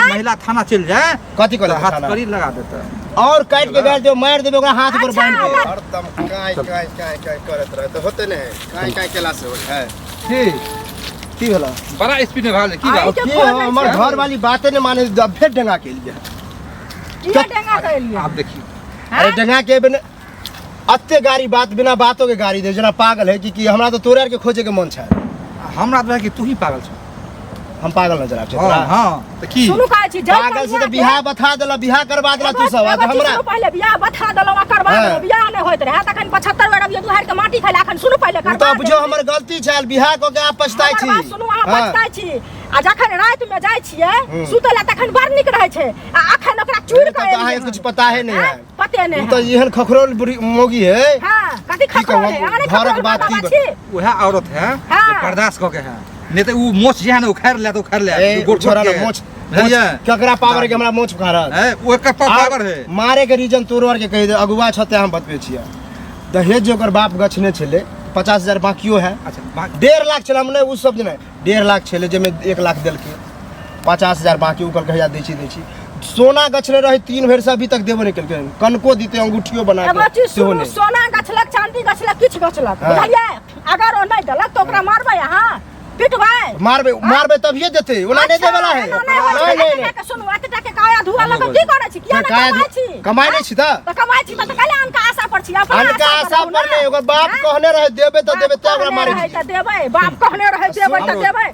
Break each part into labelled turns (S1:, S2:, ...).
S1: महिला थाना चलि जाए
S2: कथी
S1: तऽ
S2: कहलक
S1: हाथ
S2: थाना?
S1: कड़ी लगा देतै।
S2: और काटि के गाड़ि दियौ, मारि देबै ओकरा हाथ पर बान्हि के।
S3: हरदम काँय काँय काँय काँय करैत रहै तऽ होतै नहि, काँय काँय केला से होइ है।
S1: की
S2: की भेला?
S1: बड़ा स्पीड में भागल, की
S4: आइ
S1: बात?
S4: के
S2: की
S4: फोन
S2: हो,
S4: नहि
S2: हमर
S4: छै।
S2: घर वाली बाते नहि माने, अब फेर डेंगा के लिए।
S4: किया डेंगा कएलियै?
S1: आब देखी।
S2: अरे डेंगा के बिना अत्ते गाड़ी बात बिना बातो के गाड़ी दे, जेना पागल है कि की। हमरा तो तोरे आर के खोजे के मन छै।
S1: हमरा तऽ कि तू ही पागल छौ।
S2: हम पागल नजर आबै छै
S1: हाँ
S2: तोरा?
S1: हाँ, तऽ की?
S4: सुनू, कहै छी जै
S2: पागल से
S4: कनिया
S2: तऽ
S4: के-
S2: बियाह बथा देला, बियाह करवा देला तू सब
S4: एगो
S2: आ
S4: चीज
S2: हमरा।
S4: सुनू, पहिले बियाह बथा देलहुँ आ करवा
S2: हाँ।
S4: देलहुँ, बियाह नहि होइत रहै तखन 75 बेर अबियै दुहारि के माटी खाइ लए। एखन सुनू, पहिले
S2: ओ
S4: करवा
S2: तऽ बुझियौ
S4: देलहुँ।
S2: हमर गलती छल, बियाह कऽ के आब पछताइ
S4: हमर
S2: छी।
S4: बात सुनू, अहाँ
S2: हाँ।
S4: पछताइ छी आ जखन राति में जाइ छियै सुतै लए तखन बड़ नीक रहै छै आ अखन ओकरा चूर
S2: तब
S4: कऽ
S2: तऽ
S4: एलियै
S2: अहाँके
S4: हन।
S2: कुछ पता है नहीं है।
S4: पते नहीं
S2: उ तऽ
S4: है।
S2: एहन खखरौल बुढ़ी मौगी है।
S4: हाँ, कथी
S2: की
S4: खखरौल
S2: कहू,
S4: है? अहाँ नहि
S2: घरक
S4: खखरौल
S2: बात
S4: बाबा
S2: की
S4: छी?
S1: वएह औरत है
S4: हाँ।
S1: जे बर्दाश्त कऽ के है, नहीं तऽ उ मोछ जे है ने उखाड़ि ले तऽ उखाड़ि ले।
S2: ए,
S1: गोड़
S2: छोड़ा
S1: छोड़
S2: ना,
S1: के।
S2: मोछ
S1: बुझलियै?
S2: ककरा पावर के हमरा मोछ उखाड़त?
S1: है, ओ एकर पावर है।
S2: मारे के रीजन तोरो आर के कहि दे, अगुआ छते हम बतबै छियै। दहेज जे ओकर बाप गछने छलै, 50,000 बाकियो है।
S1: अच्छा, बाकी
S2: 1.5 लाख छलै, हम नहि ओ शब्द नहि, 1.5 लाख छलै जाहिमे 1 लाख देलकै, 50,000 बाकी। ओ कहलकै, हैया दै छी, दै छी। सोना गछने रहै 3 भरि से, अभी तक देबो नहि केलकै। कनको दितै अंगूठियो बना
S4: एगो
S2: के
S4: चीज
S2: सेहो
S4: सुनू,
S2: नहि।
S4: सोना गछलक, चांदी गछलक, किछु गछलक,
S2: हाँ।
S4: बुझलियै? अगर ओ नहि देलक तऽ ओकरा मारबै अहाँ, पिटबै?
S2: मारबै, मारबै तभिए देतै, ओना नहि देबे वाला है।
S4: एना नहि होइ छै।
S2: नहि, नहि,
S4: एते टाके सुनू, एते टाके काया धुआ लऽ कऽ की करै छी? किया नहि
S2: काया
S4: कमाइ छी?
S2: कमाइ नहि छी तऽ?
S4: तऽ कमाइ छी तऽ कैला अनका आशा पर छी? अपना
S2: अनका आशा पर नहि, ओकर बाप
S4: आँय?
S2: कहने रहे देबै तऽ देबै, तें ओकरा
S4: कहने
S2: मारै
S4: रहै
S2: छी।
S4: तऽ देबै, बाप कहने रहै देबै तऽ देबै।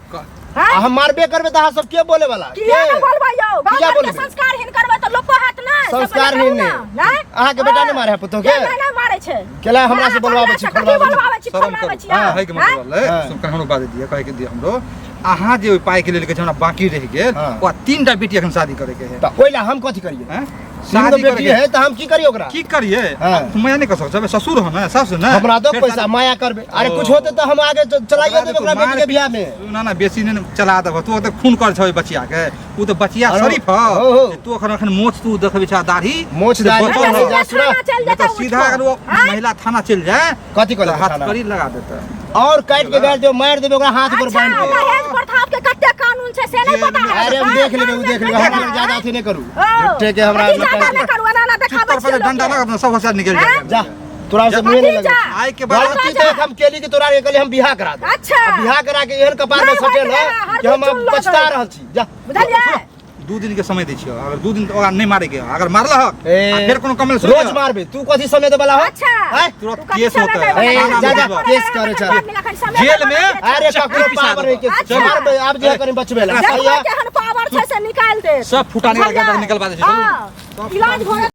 S2: आ
S4: आँय?
S2: हम मारबे करबै तऽ अहाँ सब के बोले वाला?
S4: किया
S2: के?
S4: नहि बोलबै यौ? गाँव
S2: किया
S4: घरके
S2: बोलबै?
S4: संस्कारहीन करबै तऽ लोक कहत नहि से।
S2: संस्कारहीन
S4: पहिले कहू
S2: नहि।
S4: ने, नहि?
S2: अहाँके बेटा नहि मारै है पुतोह के?
S4: नहि, नहि मारै छै।
S2: केला हमरा से बोलबाबै छी,
S4: कथी
S2: खोलबाबै छी?
S4: बोलबाबै छी,
S1: शरम
S4: खोलबाबै
S1: करू।
S4: छी अहाँ?
S1: कहैके मतलब
S4: आँय?
S1: रहलै,
S2: हाँ।
S1: सुन, हमरो बात दिअ, कहैके दिअ हमरो। अहाँ जे ओहि पाइके लेल कहै छै, हमरा बाकी रहि गेल,
S2: हाँ।
S1: ओकरा तीन टा बेटी एखन शादी करैके है।
S2: तऽ ओहि लए हम कथी करियै?
S1: हैं?
S2: तीन गो
S1: शादी
S2: बेटी
S1: करैके
S2: है तऽ हम की करियै ओकरा?
S1: की करियै?
S2: हाँ।
S1: तू माया नहि कर सकै छौ, ससुर हो ने, सासु ने।
S2: हमरा दो
S1: फेर
S2: पैसा,
S1: शादी-
S2: माया करबै। अरे
S1: ओ।
S2: कुछ होते तऽ हम आगे चलाइयो देबै ओकरा बेटी के बियाह में।
S1: ना ना, बेसी नहि चला देबह तू, ओते खून कर छौ ओहि बचिया के। उ तऽ बचिया
S2: अरे,
S1: शरीफ
S2: हो,
S1: हौ।
S2: हो।
S1: तू एखन एखन मोछ तू देखबै छा, दाढ़ी
S2: मोछ
S1: से
S2: दाढ़ी
S1: बचल
S2: नहि
S1: हौ।
S2: जा,
S4: थाना चलि
S1: नहि
S4: जेतै
S1: तऽ सीधा
S4: उठि
S1: अगर ओ
S4: कऽ। आँय?
S1: महिला थाना चलि जाए
S2: कथी
S1: तऽ
S2: कहलक
S1: हाथ
S2: थाना?
S1: कड़ी लगा देतै।
S2: और काटि के गाड़ि दियौ, मारि देबै ओकरा हाथ पर
S4: अच्छा,
S2: बान्हि के।
S4: दहेज प्रथा के कते कानून छै से नहि पता है?
S2: अरे हम देख लेबै, ओ देख लेबै, हमरा लग ज्यादा अथी नहि करू।
S4: ओ,
S2: झूठे के हमरा
S4: अथी ज्यादा नहि करू, एना एना देखाबै
S1: चुप
S4: छियै
S1: कर, डंडा
S4: लोकके।
S1: लगा, सब होशियार निकलि
S4: आँय?
S1: जाए।
S2: जा, तोरा से मुँहे नहि
S4: कथी
S2: लगै।
S4: जा?
S1: आइ के बाद
S2: गलती तऽ हम केली कि तोरा के कहली हम बियाह करा दे।
S4: अच्छा।
S2: आ बियाह करा के एहन कपार में
S4: नहि होइत
S2: सटेल
S4: रहै,
S2: है
S4: हर
S2: कि हम
S4: दिन
S2: अब
S4: चुन
S2: पछता
S4: लगै।
S2: रहल छी। जा।
S4: बुझलियै?
S1: 2 दिन के समय दै छियौ, अगर 2 दिन ओकरा नहि मारे के, अगर मारलहक
S2: ए,
S1: आ फेर कोनो कमल
S2: रोज मारबे, तू कथी समय देबला हो?
S4: अच्छा।
S2: आँय?
S1: तुरंत
S4: तू कथी
S1: केस
S4: समय
S1: होतै।
S4: देबला?
S2: ए,
S1: थाना
S2: जा, जा,
S1: में
S2: केस करे चल।
S1: जेल में
S2: अरे ककरो
S1: पिसा
S2: पावर नहीं के
S4: अच्छा।
S2: मारबे आब जे कनी बचबे ला।
S4: देखबै केहन पावर छै से निकालि देत।
S1: सब फुटानी
S4: बुझलियै?
S1: निकलवा दै छै।
S4: हाँ, इलाज भऽ